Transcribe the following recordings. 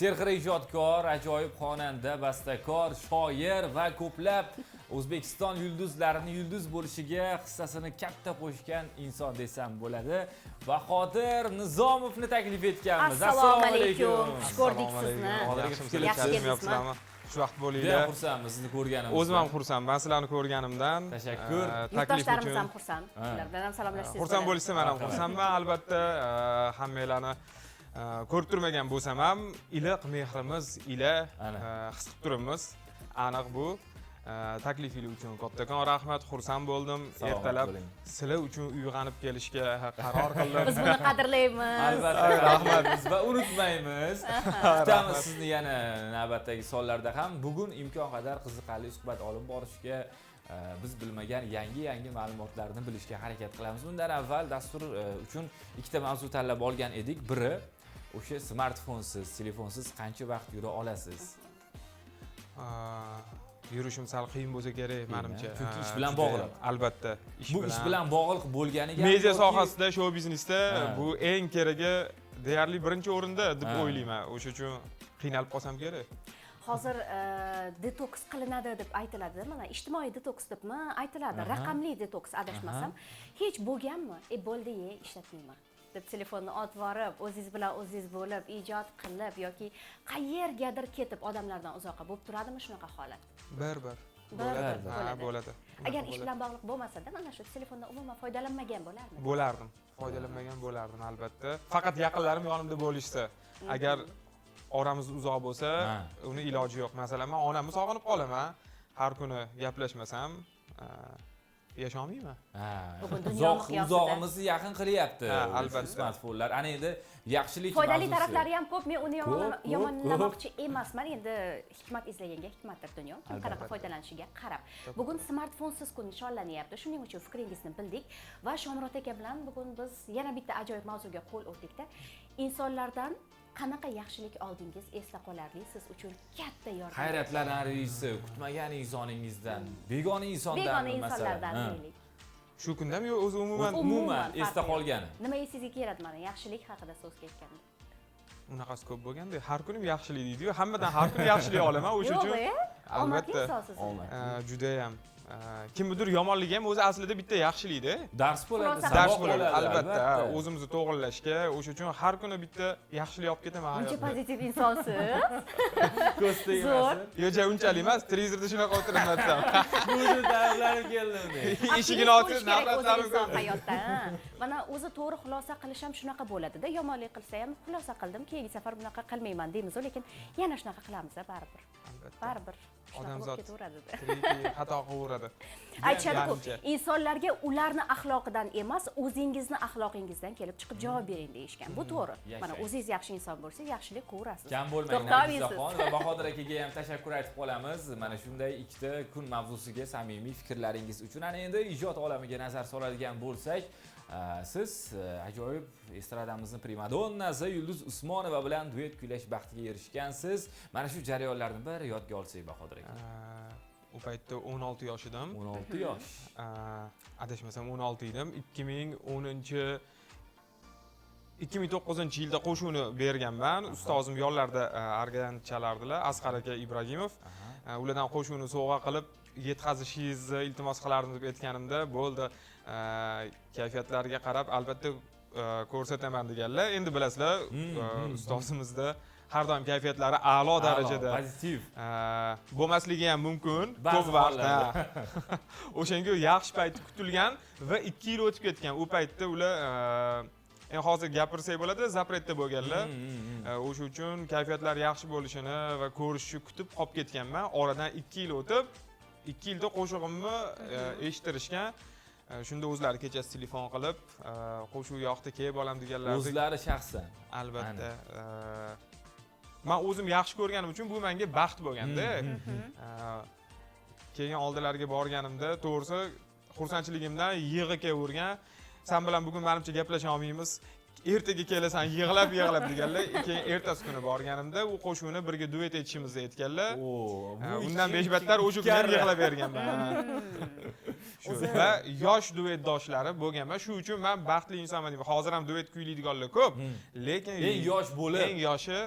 Serxir ijodkor, ajoyib xonanda, bastakor, shoir va ko'plab O'zbekiston yulduzlarini yulduz bo'lishiga hissasini katta qo'shgan inson desam bo'ladi. Bahodir Nizomovni taklif etganmiz. Assalomu alaykum. Xush ko'rdik sizni. Bahodir aka, xush kelibsiz. Yaxshi keldingizmi? Yaxshimisiz? Xushvaqt Juda bo'linglar. Xursandmiz sizni ko'rganimizdan. O'zim ham xursandman sizlarni ko'rganimdan. Tashakkur. Taklif Yurtdoshlarimiz uchun. ham xursand. Ular bilan ham salomlashsangiz Xursand bo'ladi. bo'lishsa, men ham Marhamat. xursandman albatta. Hammanglarni ko'rib turmagan bo'lsam ham, iliq mehrimiz ila Ana. His qilib turibmiz. Aniq bu. Taklifingiz uchun kattakon rahmat, xursand bo'ldim. Salomat Ertalab bo'ling. Sizlar uchun uyg'onib kelishga qaror qildim. Biz buni qadrlaymiz. Albatta, rahmat va unutmaymiz. Kutamiz sizni yana navbatdagi sonlarda ham. Bugun imkon qadar qiziqarli suhbat olib borishga, biz bilmagan yangi yangi ma'lumotlarni bilishga harakat qilamiz. Undan avval dastur uchun ikkita mavzu tanlab olgan edik. Biri o'sha smartfonsiz, telefonsiz qancha vaqt yura olasiz? Yurishim sal qiyin bo'lsa kerak, manimcha. Chunki ish bilan Juda ham. Bog'liq. Albatta, ish Bu ish bilan bog'liq bo'lganiga media yoki- sohasida, shou biznesda bu eng keragi, deyarli birinchi o'rinda deb o'ylayman. O'sha uchun qiynalib qolsam kerak. Hozir detoks qilinadi deb aytiladi. Mana, ijtimoiy detoks debmi aytiladi. Raqamli detoks, adashmasam. Hech bo'lganmi? E bo'ldi, ye, ishlatmayman deb telefonni otib yuborib, o'zingiz bilan o'zingiz bo'lib, ijod qilib yoki qayergadir ketib, odamlardan uzoqqa bo'lib turadimi shunaqa holat? Bir bir. Bir Bo'ladi. bir Ha, bo'ladi. bo'ladi. Agar ish Bo'ladi. bilan bog'liq bo'lmasa-da, mana shu telefondan umuman foydalanmagan bo'larmidi? Bo'lardim. Foydalanmagan bo'lardim albatta. Faqat yaqinlarim yonimda bo'lishsa. Agar oramiz uzoq bo'lsa, uni iloji yo'q. Masalan, men onamni sog'inib qolaman. Har kuni gaplashmasam, yasholmayman. Bugun dunyo Uzoq miqyosida. Uzog'imizni yaqin qilyapti. Ha, albatta. Smartfonlar. Ana endi yaxshilik Foydali mavzusi. taraflari ham ko'p. Men uni Ko'p, ko'p, yomonlamoqchi emasman. Endi hikmat izlaganga hikmatdir dunyo. Kim qanaqa foydalanishiga qarab. Bugun smartfonsiz kun nishonlanyapti. Shuning uchun fikringizni bildik va Shomurod aka bilan bugun biz yana bitta ajoyib mavzuga qo'l urdikda. Insonlardan qanaqa yaxshilik oldingiz, esda qolarli, siz uchun katta yordam. Hayratlanarlisi, kutmagan insoningizdan, begona insondan Begona masalan. insonlardan deylik. Shu kundami yo o'zi umuman? Umuman Farqi esda yo'q. qolgani. Nima esingizga keladi, mana, yaxshilik haqida so'z ketganda? Unaqasi ko'p bo'lganda, har kunim yaxshilik deydi-yu, hammadan har kuni yaxshilik olaman, o'sha Yo'q, uchun. e? Omadli Albatta. insonsiz. Omad. Judayam. Kimnidir yomonligi ham o'zi aslida bitta yaxshilikda. Dars bo'ladi, Xulosa saboq Dars bo'ladi, albatta, o'zimizni to'g'irlashga, o'sha uchun har kuni bitta yaxshilik olib ketaman Muncha hayotda. Pozitiv insonsiz. Ko'z tegmasin. Yo'q, ja, unchalik emas, televizorda shunaqa o'tiribman desam. Bugun ta'riflanib keldim de. Eshigini Optimist ochib, bo'lish kerak o'zi nafratlanib inson hayotda, ha. Mana, o'zi to'g'ri xulosa qilish ham shunaqa bo'ladida. Yomonlik qilsa ham, xulosa qildim, keyingi safar bunaqa qilmayman deymiz, lekin yana shunaqa qilamiz baribir. Albatta. Baribir shunaqa bo'lib Odamzod ketaveradida. tirikki xato qilaveradi. Aytishadi-ku, Manimcha. insonlarga ularni axloqidan emas, o'zingizni axloqingizdan kelib chiqib javob bering deyishgan. Bu to'g'ri. Mana, Yashang. o'zingiz yaxshi inson bo'lsangiz, yaxshilik ko'rasiz. Kam bo'lmang, To'xtamaysiz. Nargizaxon va Bahodir akaga ham tashakkur aytib qolamiz. Mana shunday ikkita kun mavzusiga samimiy fikrlaringiz uchun. Ana endi ijod olamiga nazar soladigan bo'lsak, siz ajoyib estradamizni primadonnasi Yulduz Usmonova bilan duet kuylash baxtiga erishgansiz. Mana shu jarayonlarni bir yodga olsak, Bahodir aka. U paytda 16 yosh edim. 16 yosh. Adashmasam 16 edim. 2010 2009 yilda qo'shiqni berganman. Ustozim yonlarida organ chalardilar, Asqar aka Ibragimov. Ulardan qo'shiqni sovg'a qilib yetkazishingizni iltimos qilardim deb aytganimda, bo'ldi, kayfiyatlariga qarab albatta ko'rsataman deganlar. Endi bilasizlar, ustozimizda har doim kayfiyatlari a'lo darajada. Pozitiv. Bo'lmasligi ham mumkin Ba'zi ko'p vaqt, hollarda. Ha. O'shanga yaxshi payti kutilgan va 2 yil o'tib ketgan. U paytda ular, endi hozir gapirsak bo'ladi, запрет da bo'lganlar. O'sha uchun kayfiyatlari yaxshi bo'lishini va ko'rishni kutib qolib ketganman. Oradan 2 yil o'tib, 2 yilda qo'shig'imni eshittirishgan. Shunda o'zlari kechasi telefon qilib, qo'shiq yoqdi, kelib bolam deganlar. O'zlari shaxsan. Albatta. Man o'zim yaxshi ko'rganim uchun bu menga baxt bo'lganda. Keyin oldilariga borganimda, to'g'risi, xursandchiligimdan yig'i kelavergan. San bilan bugun, manimcha, gaplasha olmaymiz, ertaga kelasan yig'lab yig'lab deganlar. Keyin ertasi kuni borganimda u qo'shiqni birga duet aytishimizni aytganlar. Oo, bu Undan beshbattar o'sha kuni ham karra. yig'lab berganman. Shu va yosh duetdoshlari bo'lganman, shu uchun man baxtli insonman deyman. Hozir ham duet kuylaydiganlar ko'p, lekin Eng yosh bo'lib. Eng yoshi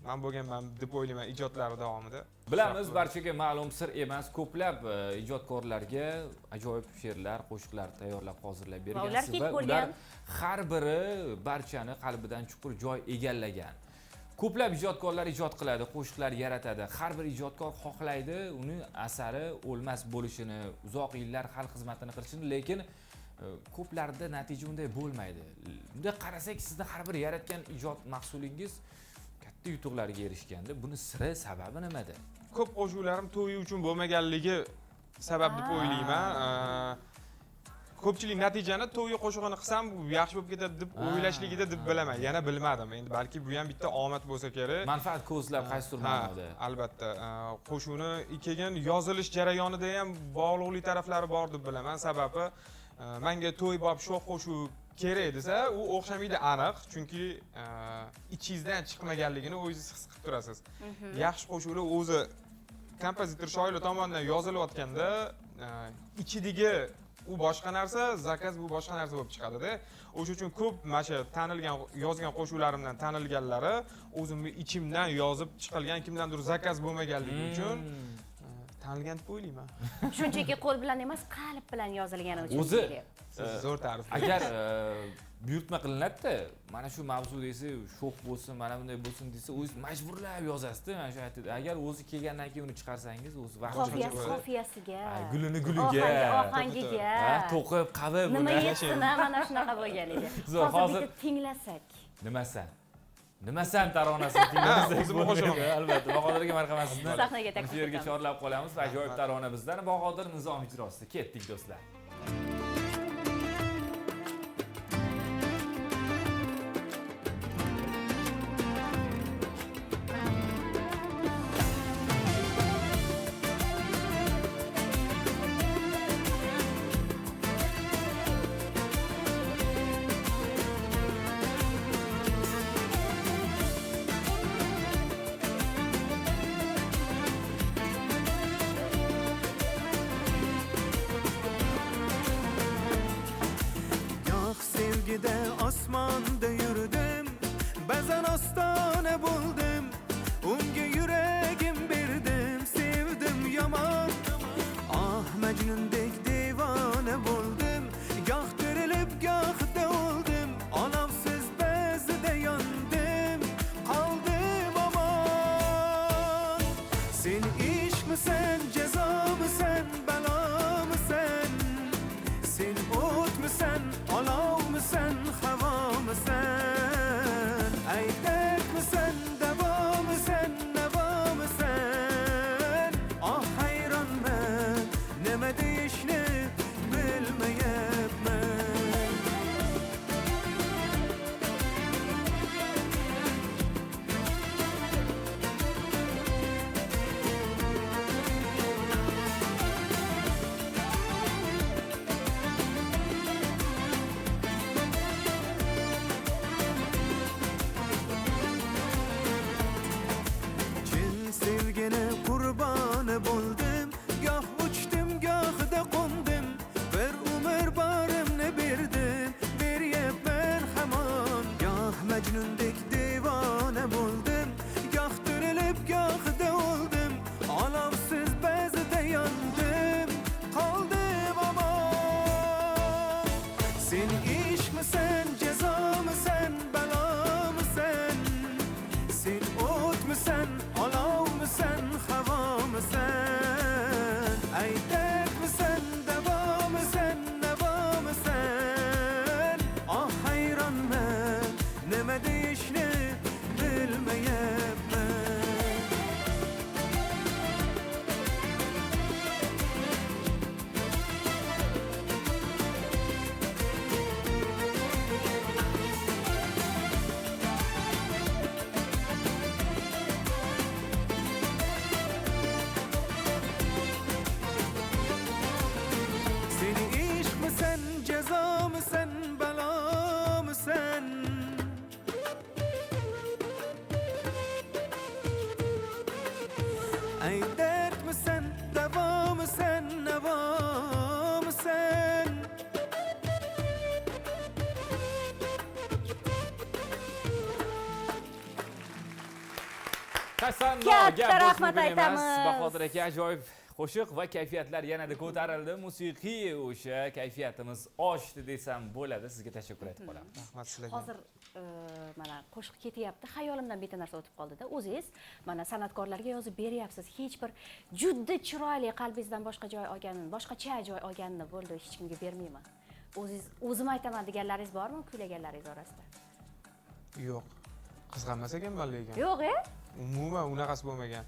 man bo'lganman deb o'ylayman ijodlari davomida. Bilamiz, barchaga ma'lum sir emas, ko'plab ijodkorlarga ajoyib she'rlar, qo'shiqlar tayyorlab hozirlab bergansiz va ular har biri barchani qalbidan chuqur joy egallagan. Ko'plab ijodkorlar ijod qiladi, qo'shiqlar yaratadi. Har bir ijodkor xohlaydi uni asari o'lmas bo'lishini, uzoq yillar xalq xizmatini qilishini, lekin ko'plarda natija unday bo'lmaydi. Bunday qarasak, sizni har bir yaratgan ijod mahsulingiz katta yutuqlarga erishganda, buni siri, sababi nimada? Ko'p qo'shiqlarim to'yi uchun bo'lmaganligi sabab deb o'ylayman. Ko'pchilik natijani to'yi qo'shig'ini qilsam yaxshi bo'lib ketadi deb o'ylashligida deb bilaman. Yana bilmadim. Endi balki bu ham bitta omad bo'lsa kerak. Manfaat ko'zlab qaysidir ma'noda. Albatta. Qo'shiqni keyin yozilish jarayonida ham bog'liqlik taraflari bor deb bilaman. Sababi menga to'y bob sho'x qo'shuv kerak desa, u o'xshamaydi aniq, chunki ichingizdan chiqmaganligini o'zingiz his qilib turasiz. Yaxshi qo'shiqlar o'zi kompozitor shoirlar tomonidan yozilayotganda ichidagi u boshqa narsa, zakaz bu boshqa narsa bo'lib chiqadi-da. O'sha uchun ko'p mana shu tanilgan yozgan qo'shiqlarimdan tanilganlari o'zimni ichimdan yozib chiqilgan, kimdandir zakaz bo'lmaganligi uchun tanilgan deb o'ylayman. Shunchaki qo'l bilan emas, qalb bilan yozilgani uchun. O'zi zo'r ta'rif. Agar buyurtma qilinadi-da, mana shu mavzu desa, sho'x bo'lsin, mana bunday bo'lsin desa, o'zingiz majburlab yozasiz-da, mana shu aytadi. Agar o'zi kelgandan keyin uni chiqarsangiz, o'zi vaqti qofiyasiga, gulini guliga, ohangiga, to'qib, qavib, nima yetsin, mana shunaqa bo'lgan edi. Hozir bitta tinglasak. Nimasan? Nimasan taronasini tinglasak bo'lmaydi, albatta. Bahodirga marhamat, sizni sahnaga taklif shu yerga chorlab qolamiz va ajoyib tarona bizdan Bahodir Nizom ijrosida. Ketdik do'stlar. Osmonda yurdim, ba'zan ostona bo'ldim, unga yuragim berdim, sevdim yomon. Ah, Majnundek devona bo'ldim, goh tirilib, gohda o'ldim, olovsiz ba'zida yondim, qoldim omon. Sen ishqmisan, jazomisan, balomisan, sen o'tmisan, olovmisan, havomisan, ay dardmisan, davomisan, navomisan. Oh, hayronman, nima deyishni bilmayapman. Sevgini qurboni bo'ldim, goh uchdim, gohida qo'ndim, bir umr borimni berdim, beryapman hamon. Goh Majnundek devona bo'ldim, goh tirilib, gohida o'ldim, olovsiz ba'zida yondim, qoldim omon. Sen ishqmisan, jazomisan, balomisan, sen o'tmisan, olovmisan, havomisan, ay dardmisan, davomisan, navomisan. Oh, hayronman, nima deyishni bilmayapman. Jazomisan, balomisan, ay dardmisan, davomisan, navomisan. Tasanno Katta rahmat aytamiz. Bahodir aka, ajoyib qo'shiq va kayfiyatlar yanada ko'tarildi. Musiqiy o'sha kayfiyatimiz oshdi desam bo'ladi. Sizga tashakkur aytib qolamiz. Rahmat sizlarga. Hozir mana qo'shiq ketyapti, xayolimdan bitta narsa o'tib qoldida. O'zingiz mana san'atkorlarga yozib beryapsiz. Hech bir juda chiroyli qalbingizdan boshqa joy olganini, boshqacha joy olganini bo'ldi, hech kimga bermayman. O'zingiz o'zim aytaman deganlaringiz bormi kuylaganlaringiz orasida? Yo'q. Qizg'anmas ekanman lekin. Yo'q, e? Umuman unaqasi bo'lmagan.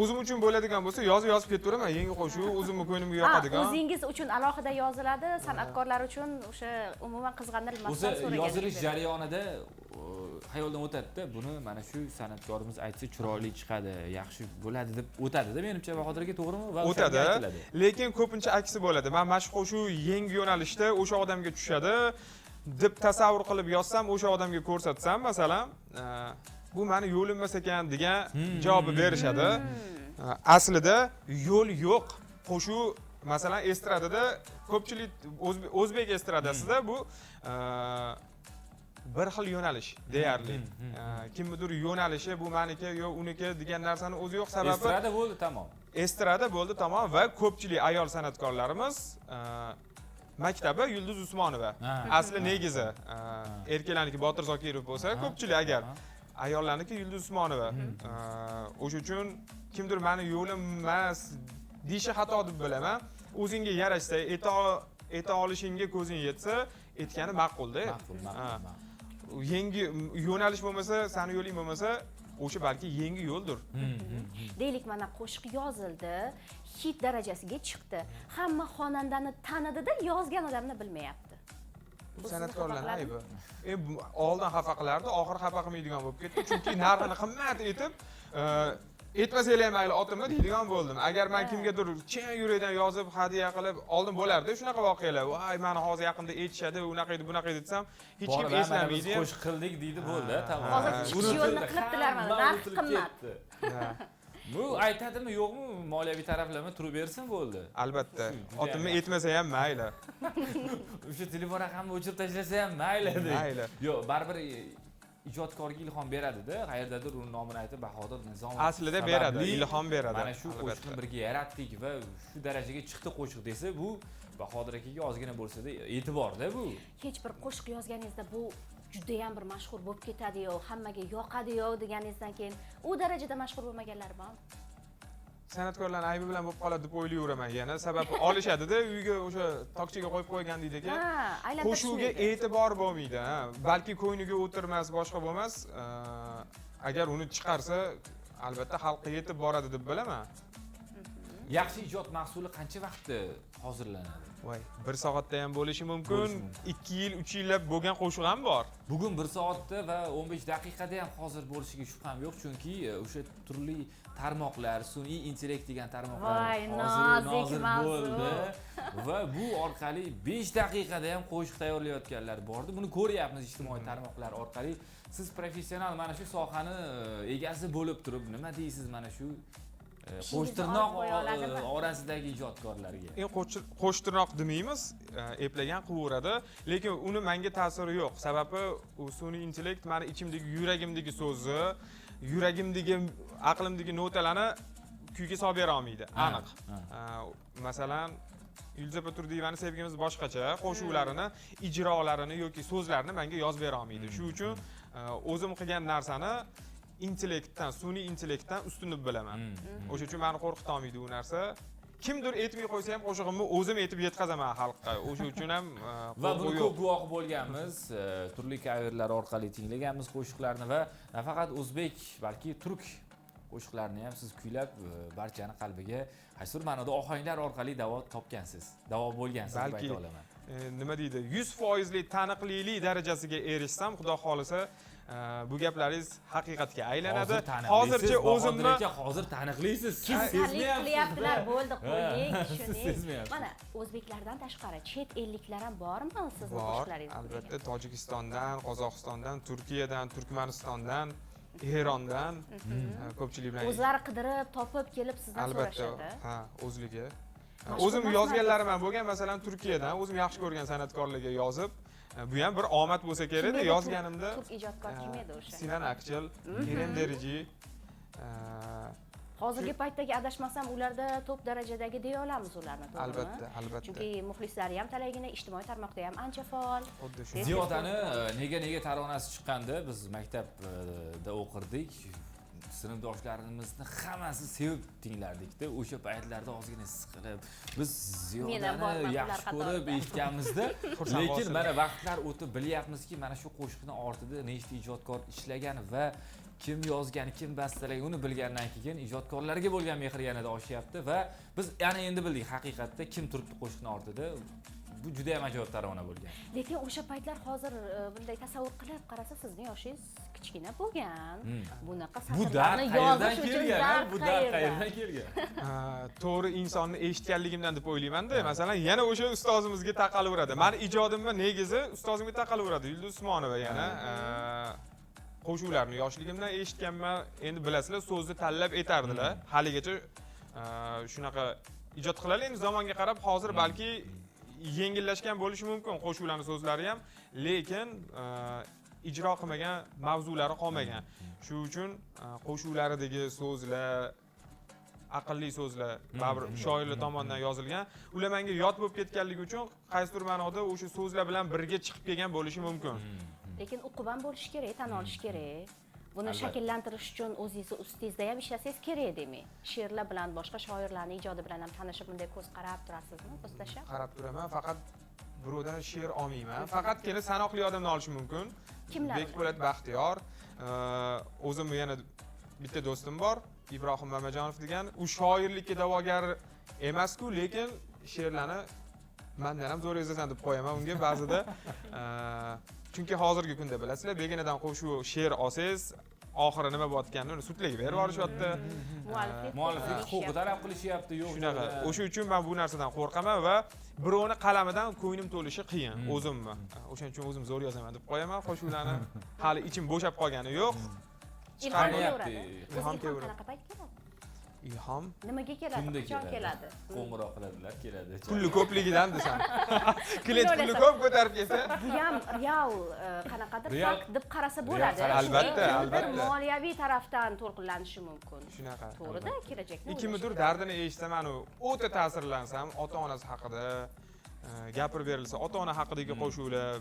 O'zim uchun bo'ladigan bo'lsa, yozib yozib ketaveraman. Yangi qo'shiq o'zimni ko'nglimga yoqadigan. O'zingiz uchun alohida yoziladi, san'atkorlar uchun o'sha umuman qizg'andirilmasdan O'zi so'ragan. yozilish jarayonida xayoldan o'tadi-da, buni mana shu san'atkorimiz aytsa chiroyli chiqadi, yaxshi bo'ladi deb o'tadi-da menimcha Bahodir aka, to'g'rimi? Va o'tadi. Lekin ko'pincha aksi bo'ladi. Men mana shu qo'shiq yangi yo'nalishda o'sha odamga tushadi deb tasavvur qilib yozsam, o'sha odamga ko'rsatsam, masalan, bu meni yo'lim emas ekan degan javobni berishadi. Aslida yo'l yo'q. Qo'shiq masalan estradada ko'pchilik o'zbek estradasida bu bir xil yo'nalish deyarli. Kimnidir yo'nalishi bu meniki yo uniki degan narsani o'zi yo'q. Sababi estrada bo'ldi tamom. Estrada bo'ldi tamom va ko'pchilik ayol san'atkorlarimiz maktabi Yulduz Usmonova. Asli negizi erkaklarniki Botir Zokirov bo'lsa, ko'pchilik agar ayollarniki Yulduz Usmonova. O'sha uchun kimdir meni yo'lim emas deyishi xato deb bilaman. O'zingga yarashsa, eta olishingga ko'zing yetsa, aytgani ma'qul-da. Ma'qul, ma'qul. Yangi yo'nalish bo'lmasa, sani yo'ling bo'lmasa, o'sha balki yangi yo'ldir. Deylik, mana qo'shiq yozildi, hit darajasiga chiqdi. Hamma xonandani tanidida, yozgan odamni bilmayapti. Bu san'atkorlarning aybi. Oldin xafa qilardi, oxiri xafa qilmaydigan bo'lib ketdi. Chunki narxini qimmat etib, etmasanglar ham mayli, otimni deydigan bo'ldim. Agar men kimgadir chin yurakdan yozib, hadya qilib, oldin bo'lardi shunaqa voqealar. Voy, meni hozir yaqinda aytishadi, unaqa edi, bunaqa edi desam, hech kim eslamaydi. Biz qo'shiq qildik deydi, bo'ldi, tamom. Hozir chiqish yo'lini qilibdilar mana, narx qimmat. Bu aytadimi, yo'qmi, moliyaviy taraflama turib bersin bo'ldi. Albatta. Otimni aytmasa ham mayli. O'sha telefon raqamini o'chirib tashlasa ham mayli deydi. Mayli. Yo'q, baribir ijodkorga ilhom beradi-da, qayerdadir uni nomini aytib Bahodir Nizomov aslida beradi, ilhom beradi. Mana shu qo'shiqni birga yaratdik va shu darajaga chiqdi qo'shiq desa, bu Bahodir akaga ozgina bo'lsa-da e'tiborda bu. Hech bir qo'shiq yozganingizda bu juda ham bir mashhur bo'lib ketadi-yo, hammaga yoqadi-yo deganingizdan keyin u darajada mashhur bo'lmaganlar bormi? San'atkorlarning aybi bilan bo'lib qoladi deb o'ylayveraman yana. Sababi olishadi-da, uyga o'sha tokchaga qo'yib qo'ygan deydi ekan. Qo'shiqga e'tibor bo'lmaydi, ha. Balki ko'ngliga o'tirmas, boshqa bo'lmas. Agar uni chiqarsa, albatta xalqqa yetib boradi deb bilaman. Yaxshi ijod mahsuli qancha vaqtda hozirlanadi? Voy, 1 soatda ham bo'lishi mumkin, 2 yil, 3 yillab bo'lgan qo'shiq ham bor. Bugun 1 soatda va 15 daqiqada ham hozir bo'lishiga shubham yo'q, chunki o'sha turli tarmoqlar, sun'iy intellekt degan tarmoqlar hozir bo'ldi va bu orqali 5 daqiqada ham qo'shiq tayyorlayotganlar bordi. Buni ko'ryapmiz ijtimoiy tarmoqlar orqali. Siz professional mana shu sohani egasi bo'lib turib, nima deysiz mana shu qo'shtirnoq orasidagi ijodkorlarga? Qo'shtirnoq demaymiz, eplagan qilaveradi, lekin uni menga ta'siri yo'q. Sababi u sun'iy intellekt meni ichimdagi, yuragimdagi so'zni, yuragimdagi, aqlimdagi notalarni kuyga solib bera olmaydi, aniq. Masalan, Yulduz opa Turdiyevani sevgimiz boshqacha, qo'shiqlarini, ijrolarini yoki so'zlarini menga yozib bera olmaydi. Shu uchun o'zim qilgan narsani intellektdan, sun'iy intellektdan ustun deb bilaman. O'sha uchun meni qo'rqita olmaydi u narsa. Kimdir aytmay qo'ysa ham qo'shig'imni o'zim aytib yetkazaman xalqqa. O'sha uchun ham va buni ko'p guvohi bo'lganmiz, turli coverlar orqali tinglaganmiz qo'shiqlarni va nafaqat o'zbek, balki turk qo'shiqlarini ham siz kuylab barchani qalbiga qaysidir ma'noda ohanglar orqali davo topgansiz, davo bo'lgansiz deb ayta olaman. Nima deydi, 100% taniqlilik darajasiga erishsam, Xudo xolisa bu gaplaringiz haqiqatga aylanadi. Hozircha o'zimni hozir taniqlisiz, siz sezmayapsizlar, bo'ldi, qo'ying, tushuning. Mana o'zbeklardan tashqari chet elliklar ham bormi sizni qo'shiqlaringizda? Albatta, Tojikistondan, Qozog'istondan, Turkiyadan, Turkmanistondan, Erondan ko'pchilik bilan o'zlari qidirib, topib kelib sizdan so'rashadi. Ha, o'zligi. O'zim yozganlarim ham bo'lgan, masalan, Turkiyadan o'zim yaxshi ko'rgan san'atkorlarga yozib, Bu ham bir omad bo'lsa kerakda. Yozganimda turk ijodkor kim edi o'sha? Sinan Akchil, Kerem Derici. Hozirgi paytdagi adashmasam ularda top darajadagi deya olamiz ularni, to'g'rimi? Albatta, albatta. Chunki muxlislari ham talaygina, ijtimoiy tarmoqda ham ancha faol. Xuddi shu. Ziyodani nega nega taronasi chiqqanda biz maktabda o'qirdik. Sinfdoshlarimizni hammasi sevib tinglardikda. O'sha paytlarda ozgina siqilib biz Ziyodani yaxshi ko'rib eshitganmizda. Lekin mana vaqtlar o'tib bilyapmizki, mana shu qo'shiqni ortida nechta ijodkor ishlagan va kim yozgan, kim bastalagan, uni bilgandan keyin ijodkorlarga bo'lgan mehr yanada oshyapti va biz yana endi bildik haqiqatda kim turibdi qo'shiqni ortida. Bu juda ham ajoyib tarona bo'lgan. Lekin o'sha paytlar hozir bunday tasavvur qilib qarasa, sizni yoshingiz kichkina bo'lgan. Bunaqa satrlarni yozish uchun bu dard qayerdan kelgan? To'g'ri insonni eshitganligimdan deb o'ylayman-da. Masalan, yana o'sha ustozimizga taqalaveradi. Mani ijodimni negizi ustozimga taqalaveradi, Yulduz Usmonova yana. Qo'shiqlarni yoshligimdan eshitganman. Endi bilasizlar, so'zni tanlab aytardilar. Haligacha shunaqa ijod qiladi. Endi zamonga qarab hozir balki yengillashgan bo'lishi mumkin qo'shiqlarning so'zlari ham, lekin ijro qilmagan mavzulari qolmagan. Shu uchun qo'shiqlaridagi so'zlar, aqlli so'zlar baribir shoirlar tomonidan yozilgan. Ular menga yod bo'lib ketganligi uchun qaysidir ma'noda o'sha so'zlar bilan birga chiqib kelgan bo'lishi mumkin. Lekin uqib ham bo'lishi kerak, tan olish kerak. Buni shakllantirish uchun o'zingizni ustingizda ham ishlasangiz kerak demak. She'rlar bilan, boshqa shoirlarning ijodi bilan ham tanishib, bunday ko'z qarab turasizmi? Ko'z tashlab? Qarab turaman, faqat birovdan she'r olmayman. Faqatgina sanoqli odamdan olishim mumkin. Kimlar? Bekpo'lat Baxtiyor, o'zimni yana bitta do'stim bor, Ibrohim Mamajonov degan. U shoirlikka da'vogar emas-ku, lekin she'rlarni mendan ham zo'r yozasan deb qo'yaman unga ba'zida. Chunki hozirgi kunda bilasizlar, begonadan qo'shiq she'r olsangiz, oxiri nima bo'layotganini uni sudlarga berib yuborishyapti. Mualliflik huquqi talab qilishyapti, yo'q. Shunaqa. O'sha uchun men bu narsadan qo'rqaman va birovni qalamidan ko'nglim to'lishi qiyin o'zimni. O'shaning uchun o'zim zo'r yozaman deb qo'yaman qo'shiqlarni. Hali ichim bo'shab qolgani yo'q. Ilhom kelaveradi. Ilhom qanaqa payt keladi? Ilhom nimaga keladi? Qachon keladi? Qo'ng'iroq qiladilar, keladi. Pulli ko'pligidan desam. Klient pulli ko'p ko'tarib kelsa, bu ham real qanaqadir fakt deb qarasa bo'ladi. Albatta, albatta. Moliyaviy tarafdan to'lqinlanishi mumkin. Shunaqa. To'g'rida, kelajakni. Kimnidir dardini eshitsam, anu o'ta ta'sirlansam, ota-onasi haqida gapirib berilsa, ota-ona haqidagi qo'shiqlar,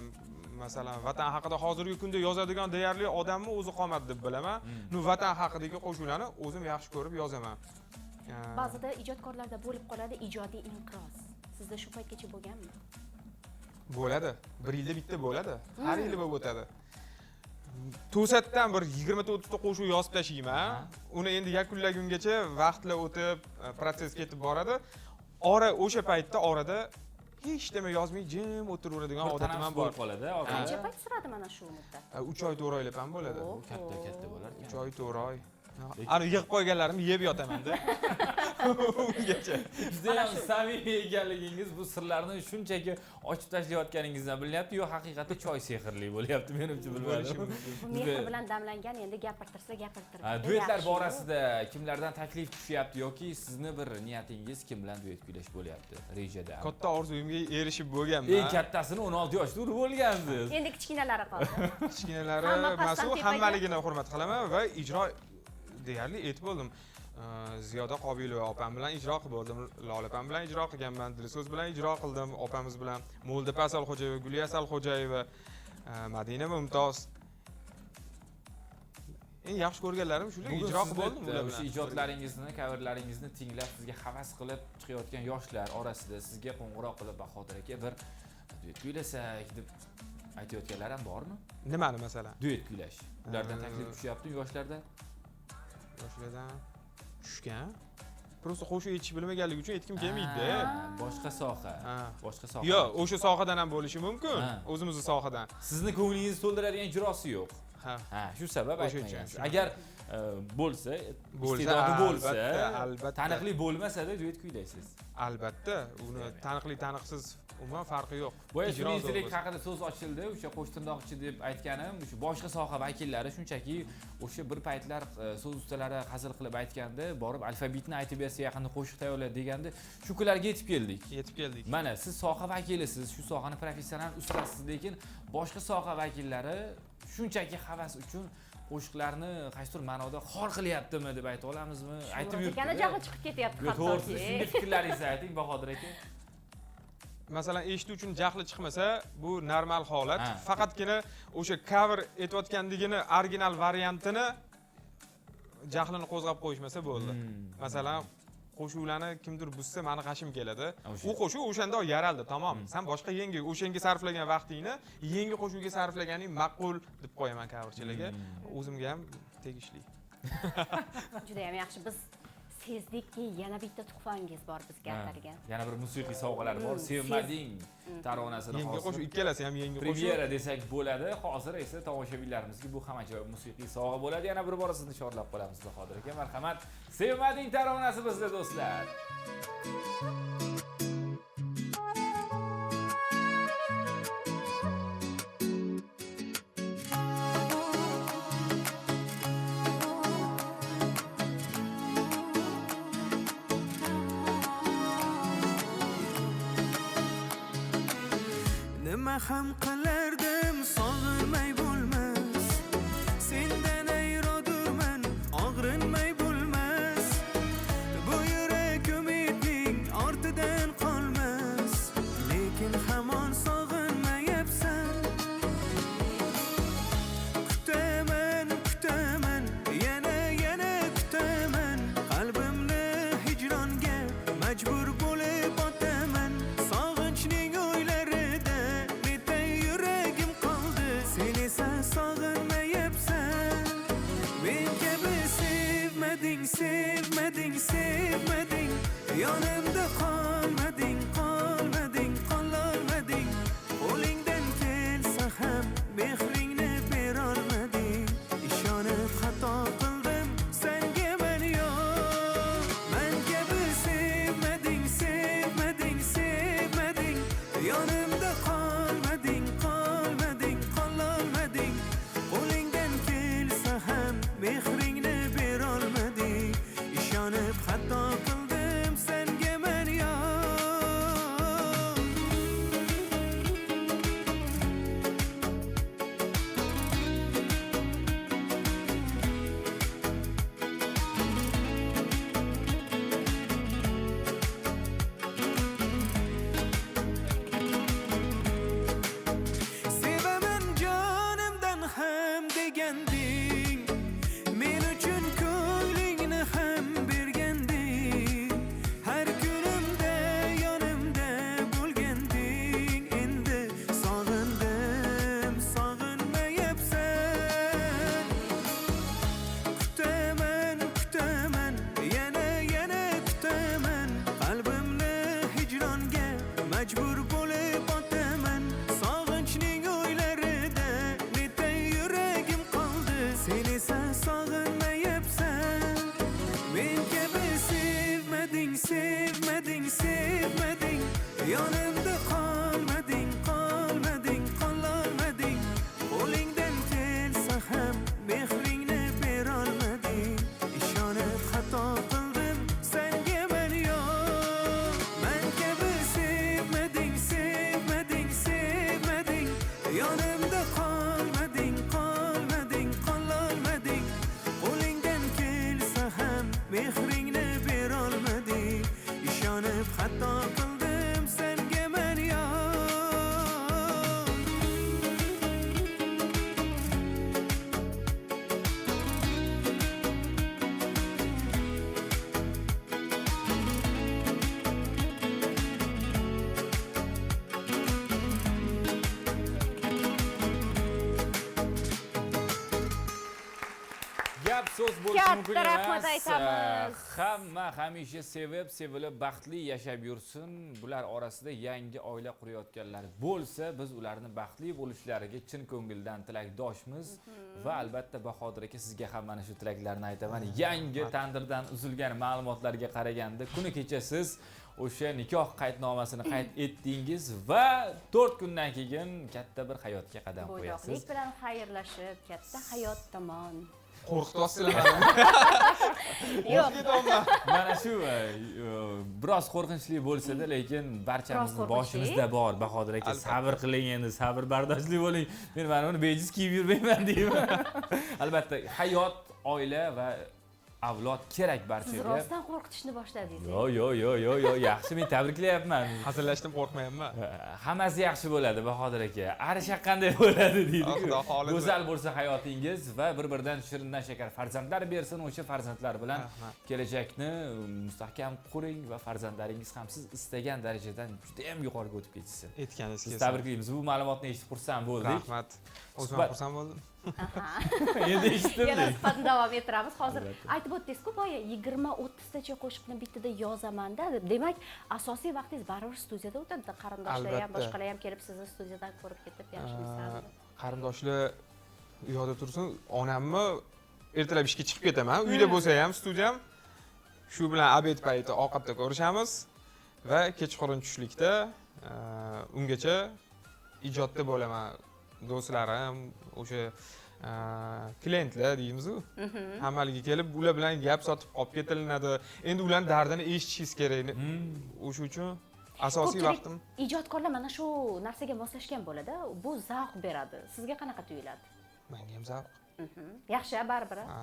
masalan, vatan haqida hozirgi kunda yozadigan deyarli odamni o'zi qolmadi deb bilaman. Nu vatan haqidagi qo'shiqlarni o'zim yaxshi ko'rib yozaman. Ba'zida ijodkorlarda bo'lib qoladi ijodiy inqiroz. Sizda shu paytgacha bo'lganmi? Bo'ladi. Bir yilda bitta bo'ladi. Har yili bo'lib o'tadi. To'satdan bir 20-30 ta qo'shiq yozib tashlayman. Uni endi yakunlagungacha vaqtlar o'tib, protsess ketib boradi. Ora o'sha paytda orada hech nima yozmay jim o'tiraveradigan odatim ham bor. Qoladi. Qancha payt suradi mana shu muddat? 3 oy 4 oylab ham bo'ladi. Katta katta bo'lar ekan. 3 oy 4 oy. Ani yig'ib qo'yganlarimni yeb yotaman-da. Ungacha. Juda ham samimiy ekanligingiz, bu sirlarni shunchaki ochib tashlayotganingizdan bilinyapti. Yo'q, haqiqatda choy sehrli bo'lyapti menimcha, bilmadim. Bu mehr bilan damlangan, endi gapirtirsa gapirtiradi. Duetlar borasida kimlardan taklif tushyapti yoki sizni bir niyatingiz kim bilan duet kuylash bo'lyapti rejada? Katta orzuyimga erishib bo'lganman. Eng kattasini 16 yoshda urib bo'lgansiz. Endi kichkinalari qoldi. Kichkinalari mas'ul, hammaligini hurmat qilaman va ijro deyarli etib bo'ldim. Ziyoda Qobilova opam bilan ijro qilib bo'ldim, Lola opam bilan ijro qilganman, Dilso'z bilan ijro qildim, opamiz bilan Mo'ldipa Asalxo'jayeva, Gulya Asalxo'jayeva, Madina Mumtoz. Eng yaxshi ko'rganlarim shular, ijro qilib bo'ldim ular bilan. O'sha ijodlaringizni, coverlaringizni tinglab sizga havas qilib chiqayotgan yoshlar orasida sizga qo'ng'iroq qilib Bahodir aka bir duet kuylasak deb aytayotganlar ham bormi? Nimani masalan? Duet kuylash. Ulardan taklif tushyaptimi yoshlardan? Yoshlardan tushgan. Prosta qo'shiq aytish bilmaganligi uchun aytgim kelmaydi. Boshqa soha. Boshqa soha. Yo'q, o'sha sohadan ham bo'lishi mumkin, o'zimizni sohadan. Sizni ko'nglingizni to'ldiradigan ijrosi yo'q. Ha. Ha, shu sabab aytmagansiz. Agar bo'lsa, iste'dodi bo'lsa, albatta taniqli bo'lmasa-da duet kuylaysiz. Albatta, uni taniqli taniqsiz umuman farqi yo'q. Boya sun'iy intellekt haqida so'z ochildi, o'sha qo'shtirnoqchi deb aytganim, o'sha boshqa soha vakillari shunchaki o'sha bir paytlar so'z ustalari hazil qilib aytganda, borib alfabetni aytib bersa yaqinda qo'shiq tayyorlaydi deganda, shu kunlarga yetib keldik. Yetib keldik. Mana siz soha vakilisiz, shu sohani professional ustasiz, lekin boshqa soha vakillari shunchaki havas uchun qo'shiqlarni qaysidir ma'noda xor qilyaptimi deb ayta olamizmi? Aytib yuribdi. Yana jahli chiqib ketyapti hattoki. To'g'risi, shunga fikrlaringizni ayting, Bahodir aka. Masalan, eshituvchini jahli chiqmasa, bu normal holat. Faqatgina o'sha cover etayotganligini original variantini jahlini qo'zg'ab qo'yishmasa bo'ldi. Masalan, qo'shiqlarni kimdir buzsa, meni g'ashim keladi. U qo'shiq o'shanda yaraldi, tamom. Sen boshqa yangi o'shanga sarflagan vaqtingni yangi qo'shiqga sarflaganing ma'qul deb qo'yaman coverchilarga. O'zimga ham tegishli. Juda ham yaxshi. Biz sezdikki, yana bitta tuhfangiz bor bizga atalgan. Yana bir musiqiy sovg'alar bor. Sevmading taronasini hozir. Yangi qo'shiq, ikkalasi ham yangi qo'shiq. Premyera desak bo'ladi. Hozir esa tomoshabinlarimizga bu ham ajoyib musiqiy sovg'a bo'ladi. Yana bir bor sizni chorlab qolamiz, Bahodir aka. Marhamat. Sevmading taronasi bizda do'stlar. Nima ham qilardim, sog'inmay bo'lmas. Sendan ayrodurman, og'rinmay bo'lmas. Bu yurak umidning ortidan qolmas. Lekin hamon sog'inmayapsan. Kutaman, kutaman, yana yana kutaman. Qalbimni hijronga majbur bo'lib otaman. Sog'inchning o'ylarida sen esa sog'inmayapsan. Men kabi sevmading, sevmading, sevmading. Yonimda qolmading, qolmading, qololmading. Qo'lingdan kelsa ham mehringni berolmading. Ishonib xato qildim senga men yo'q. Men kabi sevmading, sevmading, sevmading. Yonimda qolmading, qolmading, qololmading. Qo'lingdan kelsa ham mehringni berolmading. Ishonib xato qildim senga men yo'q. Sevaman jonimdan ham deganding, men uchun ko'nglingni ham berganding. Har kunimda yonimda bo'lganding. Endi sog'indim, sog'inmayapsan. Kutaman, kutaman, yana yana kutaman. Qalbimni hijronga majbur bo'lib otaman. Sog'inchning o'ylarida netay yuragim qoldi. Sen esa sog'inmayapsan. Men kabi sevmading, sevmading, sevmading. Yonimda qolmading, qolmading, qololmading. Qo'lingdan kelsa ham mehringni berolmading. Ishonib xato qildim senga men yo'q. Men kabi sevmading, sevmading, sevmading. Yonimda qolmading, qolmading, qololmading. Qo'ling Gap so'z bo'lishi Katta mumkin rahmat emas. aytamiz. Hamma hamisha sevib, sevilib, baxtli yashab yursin. Bular orasida yangi oila qurayotganlar bo'lsa, biz ularni baxtli bo'lishlariga chin ko'ngildan tilakdoshmiz. Va albatta Bahodir aka, sizga ham mana shu tilaklarni aytaman. Yangi tandirdan uzilgan ma'lumotlarga qaraganda, kuni kecha siz o'sha nikoh qaydnomasini qayd etdingiz va 4 kundan keyin katta bir hayotga qadam qo'yasiz. Bo'ydoqlik bilan xayrlashib, katta hayot tomon. Qo'rqityapsizlar mani. Yo'q. Ketyapman. Mana shu biroz qo'rqinchli bo'lsa-da, lekin barchamizni Biroz qo'rqinchli. boshimizda bor. Bahodir aka, Albatta. sabr qiling endi, sabr bardoshli bo'ling. Men mana buni bejiz kiyib yurmayman deyman. Albatta, hayot, oila va avlod kerak Siz barchaga. rostdan qo'rqitishni boshladingiz. Yo, yo, yo, yo, yo, yaxshi, men tabriklayapman. Hazillashdim, qo'rqmayapman. Hammasi yaxshi bo'ladi, Bahodir aka. Ari qanday bo'ladi deydi-ku. Xudo xohlasa. Go'zal bo'lsa hayotingiz va bir-biridan shirindan shakar farzandlar bersin, o'sha farzandlar bilan Rahmat. kelajakni mustahkam quring va farzandlaringiz ham siz istagan darajadan juda ham yuqoriga o'tib ketishsin. Aytganingiz Siz kelsin. tabriklaymiz. Bu ma'lumotni eshitib xursand bo'ldik. Rahmat. O'zim Suhbat- xursand bo'ldim. Endi eshitdim. Yana suhbatni davom ettiramiz. Hozir Albatta. aytib o'tdingiz-ku, boya 20-30tacha qo'shiqni bittada yozaman-da deb. Demak, asosiy vaqtingiz baribir studiyada o'tadi. Qarindoshlar ham, Albatta. boshqalar ham kelib sizni studiyadan ko'rib ketib, yaxshimisiz? Qarindoshlar u yoqda tursin, onamni ertalab ishga chiqib ketaman. Uyda bo'lsa ham studiyam, shu bilan обед payti ovqatda ko'rishamiz va kechqurun tushlikda, ungacha ijodda bo'laman. Do'stlarim, o'sha klientlar deymiz-u. Hammaligi kelib, ular bilan gap sotib olib ketilinadi. Endi ularning dardini eshitishingiz kerak. O'sha uchun asosiy Ko'pchilik vaqtim ijodkorlar mana shu narsaga moslashgan bo'ladi. Bu zavq beradi. Sizga qanaqa tuyuladi? Menga ham zavq. Yaxshi, baribir. Ha.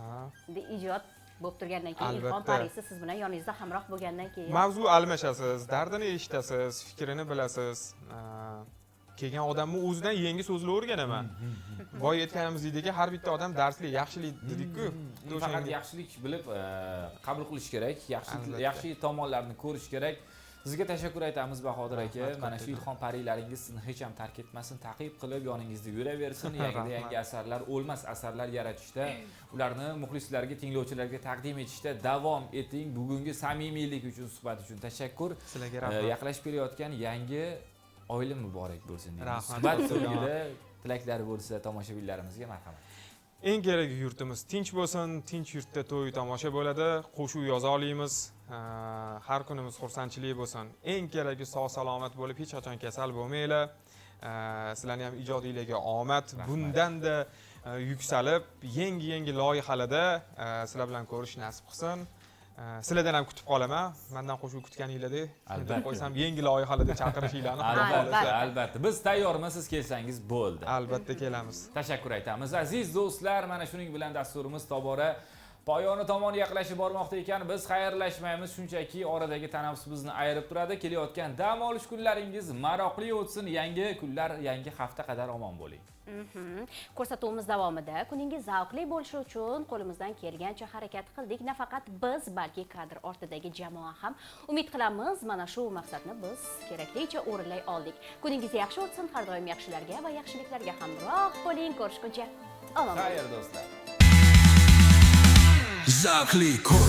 Endi ijod bo'lib turgandan keyin, ilhom Albatta. parisi siz bilan yoningizda hamroh bo'lgandan keyin. Mavzu almashasiz, dardini eshitasiz, fikrini bilasiz. Kelgan odamni o'zidan yangi so'zlar o'rganaman. Boya aytganimizdek, har bitta odam darsli, yaxshilik dedik-ku. Faqat O'shanga- yaxshilik bilib qabul qilish kerak, yaxshi Albatta. yaxshi tomonlarni ko'rish kerak. Sizga tashakkur aytamiz, Bahodir aka. Rahmat, Mana shu kattakon. ilhom parilaringiz sizni hech ham tark etmasin, ta'qib qilib yoningizda yuraversin. Yangidan Rahmat. yangi asarlar, o'lmas asarlar yaratishda, ularni muxlislarga, tinglovchilarga taqdim etishda davom eting. Bugungi samimiylik uchun, suhbat uchun tashakkur. Sizlarga rahmat. Yaqinlashib kelayotgan yangi oila muborak bo'lsin deymiz. Rahmat. Suhbat so'ngida tilaklari bo'lsa tomoshabinlarimizga marhamat. Eng keragi yurtimiz tinch bo'lsin, tinch yurtda to'y tomosha bo'ladi, qo'shuv yoza olamiz, har kunimiz xursandchilik bo'lsin. Eng keragi sog' salomat bo'lib, hech qachon kasal bo'lmanglar. Sizlarni ham ijodinglarga omad. Bundanda yuksalib, yangi-yangi loyihalarda sizlar bilan ko'rish nasib qilsin. Sizlardan ham kutib qolaman. Mendan qo'shuv kutganinglardek, Albatta. qo'ysam yangi loyihalarda chaqirishinglarni Xudo Albatta, xohlasa. albatta. Biz tayyormiz, siz kelsangiz bo'ldi. Albatta kelamiz. Tashakkur aytamiz. Aziz do'stlar, mana shuning bilan dasturimiz tobora poyoni tomon yaqinlashib bormoqda ekan. Biz xayrlashmaymiz, shunchaki oradagi tanaffus bizni ayirib turadi. Kelayotgan dam olish kunlaringiz maroqli o'tsin. Yangi kunlar, yangi hafta qadar omon bo'ling. Ko'rsatuvimiz davomida kuningiz zavqli bo'lishi uchun qo'limizdan kelgancha harakat qildik. Nafaqat biz, balki kadr ortidagi jamoa ham. Umid qilamiz, mana shu maqsadni biz keraklicha o'rinlay oldik. Kuningiz yaxshi o'tsin, har doim yaxshilarga va yaxshiliklarga hamroh bo'ling. Ko'rishguncha omon bo'ling. Xayr do'stlar. Zavqli ko'r.